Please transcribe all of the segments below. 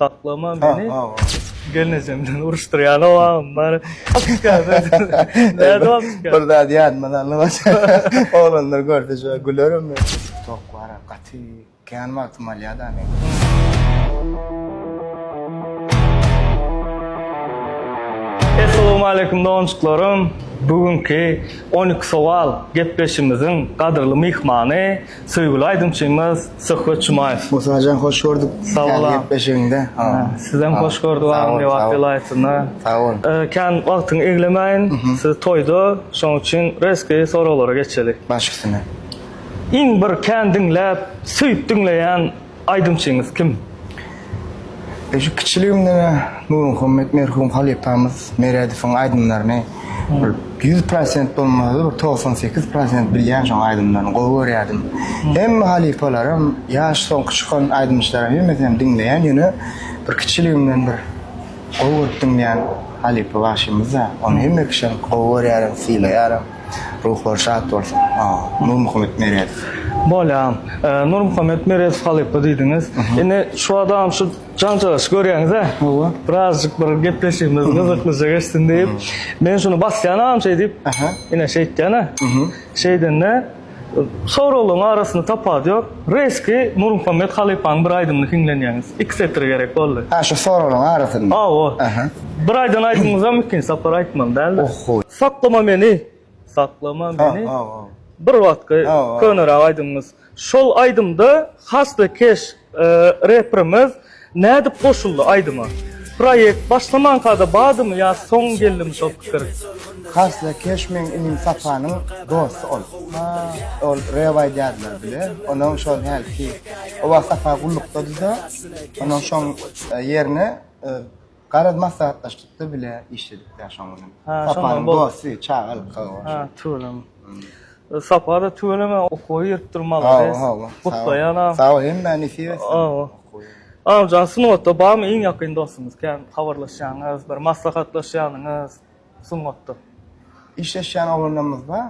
Saklama meni. Gelnejem bilen uruşdyrýan o agam bar. Nädip alyp çykýar? Bir zat ýadyma saldy başa. Oglanlar görse şo gülerim men. Tok bar gaty kän wagtym alýar-da meň. Essalawmaleýkum doganjyklarym. Bu günki 12 sowal gepleşigimiziň gadyrly myhmany Söýgüli aýdymçymyz Söhbet Jumaýew. Musajan hoş gördük. Sag bol agam. Gepleşigiňde. Sizem hoş gördük agam Lebap welaýatynda. Sag bol. Kän wagtyňy eglemäýin. Siz toýda, şonuň üçin reski soraglara geçeli. Baş üstüne. Iň bir kän diňläp, söýüp diňleýän aýdymçyňyz kim? E şu kiçiligimden Nurmuhammet merhum halypamyz Meredowyň aýdymlaryny bir 100% bolmasa-da bir 98% bilýän şoň aýdymlaryny gowy görýärdim. Hemme halypalaram, ýaş soňky çykan aýdymçylaram hemmesinem diňleýän ýöne bir kiçiligimden bir gowy görüp diňleýän halypa bagşymyz-da. Ony hemme kişem gowy görýärem, sylaýaram. Ruhlary şat bolsun. Nurmuhammet Meredow. Bolýa. Nurmuhammet Meredow halypa diýdiňiz. Indi şu adam şu janjagaşy görýäňiz-ä? Hawa. Birazjyk bir gepleşigimiz gyzyklyja geçsin diýip, men şuny basýan agam şeý diýip, ine şeýtýän-ä. Şeýdende soraglaryň arasynda tapawut ýok. Reski Nurmuhammet halypanyň bir aýdymyny hiňlenýäňiz. Iki setir gerek boldy. Ha şu soraglaryň arasynda. Hawa. Bir aýdan aýdymyňyzam ikinji sapar aýtmaly däldir. Oho. Saklama meni, saklama meni. Bir wagtky köneräk aýdymyňyz. Şol aýdymda Hasly Keş reprimiz nädip goşuldy aýdyma? Proýekt başlamankada bardymy ýa soň geldimi şol pikir? Hasly Keş meň inim Sapanyň dosty ol. Ol rep aýdýardylar bile. Onuň şol hälki o wagt Sapa gullukdadyda. Onuň şoň ýerine Garaz maslahatlaşdykda bile işledik-dä şoň bilen. Sapanyň dosty, çagalyk Ha, tüweleme. Sapa-da tüweleme okuwa giripdir, malades. Gutlaýan agam. Sag bol, hemmä nesip etsin. Hawa. Agamjan sungatda barmy iň ýakyn dostuňyz? Kän habarlaşýanyňyz, bir maslahatlaşýanyňyz sungatda? Işleşýän oglanlarymyz bar.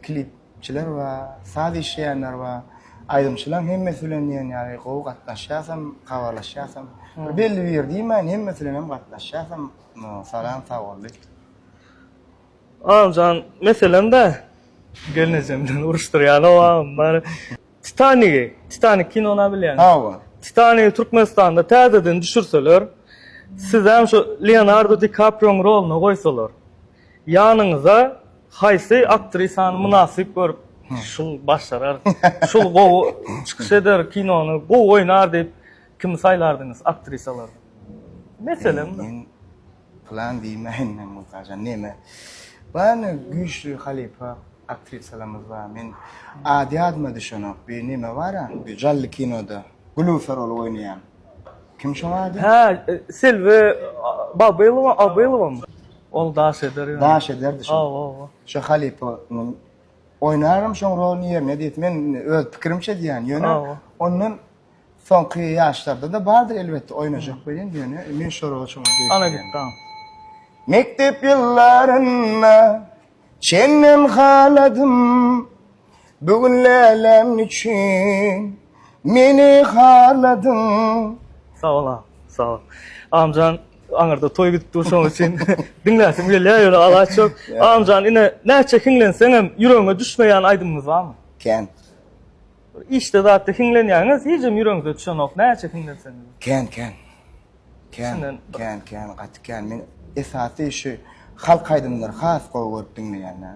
Klip Çiler bar, saz işleýänler bar. Aýdymçylaryň hemmesi bilen diýen ýaly gowy gatnaşýasam, habarlaşýasam. Bir belli bir diýmän, hemmesi bilen hem gatnaşýasam, salam, sag boldy. Agamjan, meselem-de, gelnejem bilen uruşdyrýan o agam bar. Titanigi, Titanik kinony bilýäňiz. Hawa. Titanigi Türkmenistanda täzeden düşürseler, sizem şu Leonardo Di Kaprioň roluna goýsalar, Ýanyňyza haýsy aktrisany mynasyp görüp, şul başarar, şul gowy çykyş eder, kinony gowy oýnar diýip kimi saýlardyňyz aktrisalardan? Meselem. Men plan diýmäýin men Musajan neme. Bar güýçli halypa aktrisalarymyz bar. Men ady ýadyma düşenok. Bir neme bar-a, bir Jally kinoda Gülüwsa roly oýnaýan. Kim şoň ady? Hä, Selbi Babylowa, Abylowamy? Ol daş eder ýöne. Daş ederdi şo. Hawa, hawa. Şo halypa oýnaram şoň roluny ýerine diýip men öz pikirimçe diýýän. Ýöne ondan soňky ýaşlarda-da bardyr elbetde oýnajak welin ýöne men şo rola şoňa degişli. Ana gitdi. Mekdep ýyllarynda Çenden haladym Bu gün lälem üçin Meni harladyň. Sag bol agam, sag bol. Agamjan aňyrda toý gidip dur şoň üçin diňläsim gelýär ýöne alaç ýok. Agamjan ine näçe hiňlenseňem ýüregiňe düşmeýän aýdymyňyz barmy? Kän. Bir işde zatda hiňlenýäňiz hijem ýüregiňize düşenok näçe hiňlenseňiz. Kän kän. Kän, kän, kän, gaty kän. Men esasy şu halk aýdymlary has gowy görüp diňleýän-dä.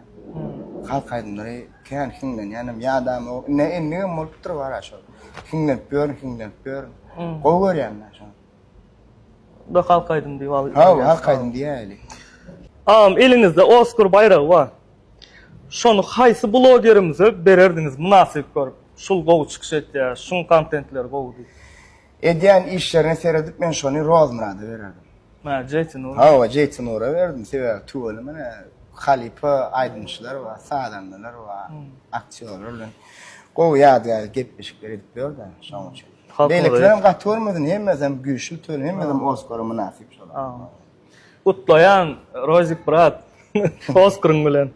Halk aýdymlary kän hiňlenýänem, ýadamok. Ine endigem bolupdyr bar-a şol. Hiňlenip ýörün, hiňlenip ýörün. Gowy görýän men şony. Bu halk aýdym diýip al. Hawa, halk aýdym diýäýeli. Agam, eliňizde Oskar baýragy bar. Şony haýsy blogerimize bererdiňiz mynasyp görüp? Şul gowy çykyş etýär, şuň kontentleri gowy diýip. Edýän işlerine seredip men şony Rozmyrada bererdim. Hä, Jeýti Nura. Hawa, Jeýti Nura berdim. Sebäbi tüweleme ine halypa aýdymçylar bar, sazandalar bar, aktýorlar bilen gowy ýadygärlik gepleşikler edip ýör-de, şonuň üçin. Beýlekilerem gaty görmesin, hemmesem güýçli tüweleme, hemmesem Oskara mynasyp şolar. Gutlaýan Rozik brat, Oskaryň bilen.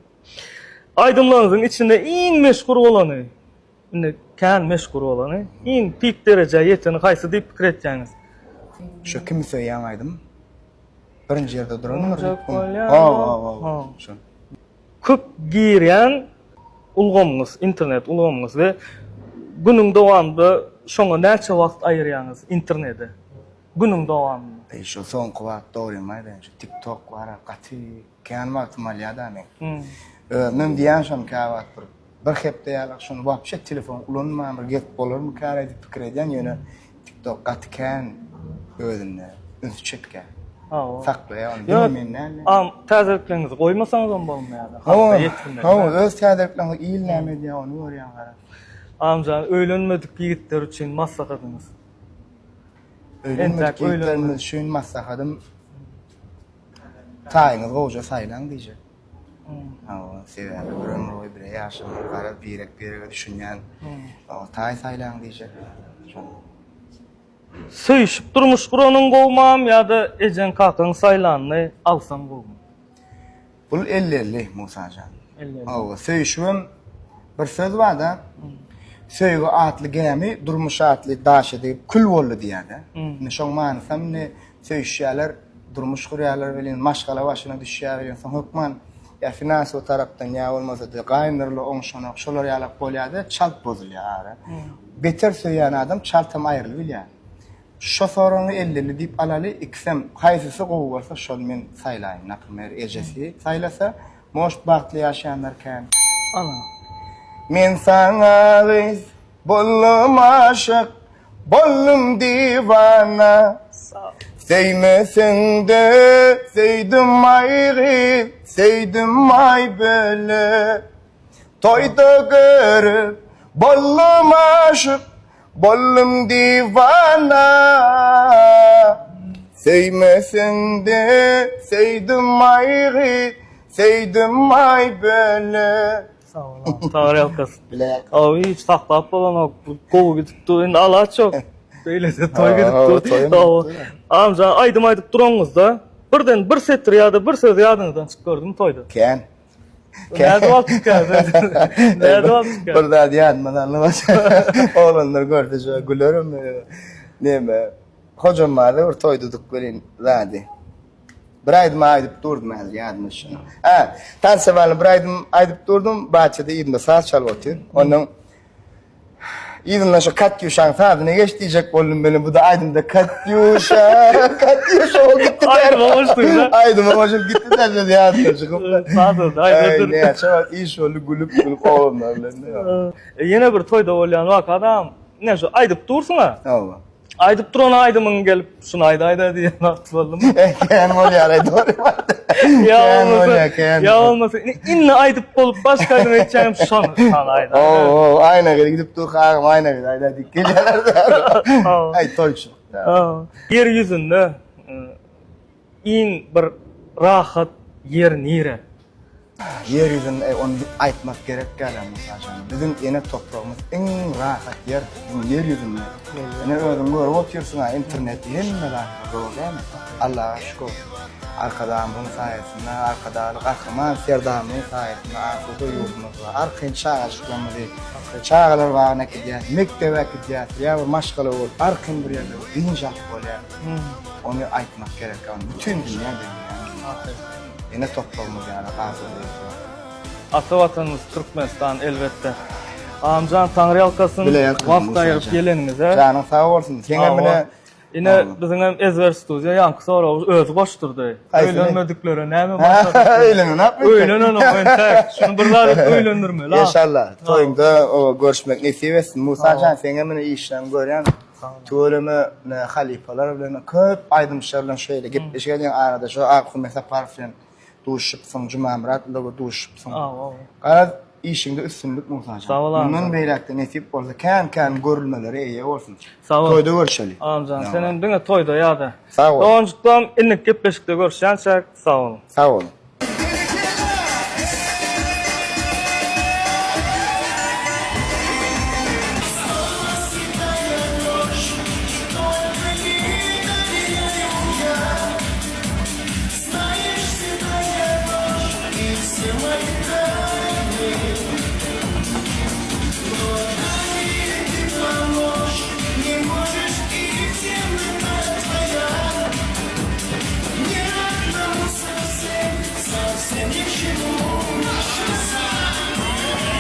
Aýdymlaryňyzyň içinde iň meşhur bolany? Indi kän meşhur bolany, iň pik derejä ýeteni haýsy diýip pikir etýäňiz? Şu kimi söýýäň aýdym? Birinji ýerde durandyr. Bolýar. Hawa, hawa, hawa. Şol. Köp girýän ulgamyňyz, internet ulgamyňyz we günüň dowamynda şoňa näçe wagt aýyrýaňyz internede? Günüň dowamynda. Eý şu soňky wagt dogrymy aýdaýyn şu tik tok bara gaty kän wagtymy alýada meň. Özümem diýýän şony käwagt bir bir hepde ýalak şony wapşe telefon ulanman bir gezip bolarmyka diýip pikir edýän ýöne tik tok gaty kän özünde ünsi çekýär. Hawa. Saklaýar ony Ýöne diňe men däl. am täzelikleriňizi goýmasaňyzam bolmaýar. Hawa, Halka ýetirmeli. hawa öz täzelikleriňi il näme edýär ony görýän gara. Amjan öýlenmedik ýigitler üçin maslahatyňyz. Öýlenmedik ýigitlerimiz üçin maslahatym taýyňyzy gowja saýlaň diýjek. Hawa, sebäbi bir ömür boýy bile ýaşamaly, garaz birek-birege düşünýän taý saýlaň diýjek. Şol. Söýüşip durmuş guranyň gowumam ýa-da ejeň kakaň saýlanyny alsaň gowumy? Bul elli-elli, Musajan. Elli-elli. Hawa, söýüşibem bir söz bar-da, Söýgi atly gämi durmuş atly daşa degip kül boldy diýýär-de. Indi şoň manysam indi söýüşýärler, durmuş gurýarlar welin, maşgala başyna düşýär welin, soň hökman ýa finansowy tarapdan ýa bolmasa-da gaýynlarla oňşanok, şolar ýalak bolýar-da, çalt bozulýar ara. Beter söýýän adam çaltam aýrylybilýär. Şo soragyňy ellili diýip alaly ikisem haýsysy gowy bolsa şony men saýlaýyn naprimer ejesi saýlasa может bagtly ýaşaýanlar kän. Ana. Men saňa gyz boldum aşyk boldum diwana Söýmeseňde söýdüm aý gyz söýdüm aý böle Toýda görüp boldum aşyk Boldum diwana Söýmeseň-de söýdüm aý gyz Söýdüm aý böle Sag bol. Sag ýalkasyn. Bilek. Aw hiç saklap bolanok. Gowy gidip dur. Indi alaç ýok. Beýlese toý gidip dur. Toýum gidip dur. Amca aýdym aýdyp duranyňyzda birden bir setir ýa-da bir söz ýadyňyzdan çykyp gördümi toýda? Kän. Nädip alyp çykýar? Nädip alyp çykýar? Bir zat ýadyma saldy. Oglanlar görse şo gülerim. Neme? Hojam bardy bir toý duduk welin zady. Bir aýdym aýdyp durdum häzir ýadyma düşen. Hä, tansa baly bir aýdym aýdyp durdum, Baçada yzynda saz çalyp otyr. Ondan Yzyndan şu Katýuşaň sazyna geç diýjek boldum meni bu da aýdymda Katýuşa, Katýuşa bolup gitdi. Aýdyma goşduň da. Aýdyma goşup gitdi de söz ýadyma çykyp. Saz aýdyma. Näçe wagt iş boldy gülüp gülüp oglanlar bilen. Ýene bir toýda bolýan wakadam, ine şu aýdyp dursuň-a. Hawa. Aýdyp duran aýdymyň gelip şuny aýdaýda diýen wagty boldumy? Kän bolýar aý dogry. Ýa bolmasa, ýa bolmasa indi aýdyp bolup başga aýdym aýtjagym şony şony aýda. Oo, oo, aýna gyz gidip dur agam aýna gyz aýda diýip gelýärler. Aý toýçulyk. Ýer ýüzünde Iň bir rahat ýer nire? Ýer ýüzünde ony aýtmak gerek däl mysal üçin. Biziň ene topragymyz iň rahat ýer biziň ýer ýüzünde. Ine özüň görüp otyrsyň-a internetde hemme zatlar zor dälmi? Allaha şükür. Arkadagymyzyň saýasynda, Arkadagly Gahryman Serdarymyzyň saýasynda asuda ýurdumyz bar. Arkaýyn çagajyklarymyzy çagalar bagyna äkidýäs, mekdebe äkidýäs ýa bir maşgala bolup arkaýyn bir ýerde dynç alyp bolýar. Ony aýtmak gerek ony bütin dünýä bilýär. Ene topragymyz ýaly asuda ýurt. Ata Watanymyz Türkmenistan elbetde. Agamjan Taňryýalkasyn wagt aýyryp geleniňize. Janyň sag bolsun. Seňem ine Ine biziňem Ezber studiýa ýaňky soragy özi goşdurdy. Öýlenmediklere näme maslahat? Öýlenen apmy? Öýlenen o entäk. Şuny bir zat edip öýlendirmeli. Enşalla. Toýuňda görüşmek nesip etsin. Musajan seňem ine işleňi görýän. Tüweleme halypalar bilen köp aýdymçylar bilen şeýle gepleşik edýän arada şu Akhumet Saparow bilen duşupsyň, Jumamyrat bilen duşupsyň. Garaz işiňde üstünlik Musajan. Sag bol agam. Mundan beýläkde nesip bolsa kän-kän görülmelere eýe bolsun. Sag bol. Toýda görüşeli. Agamjan senem diňe toýda ýa-da. Sag bol. Doganjyklarym indiki gepleşikde görüşýänçäk sag boluň. Sag boluň.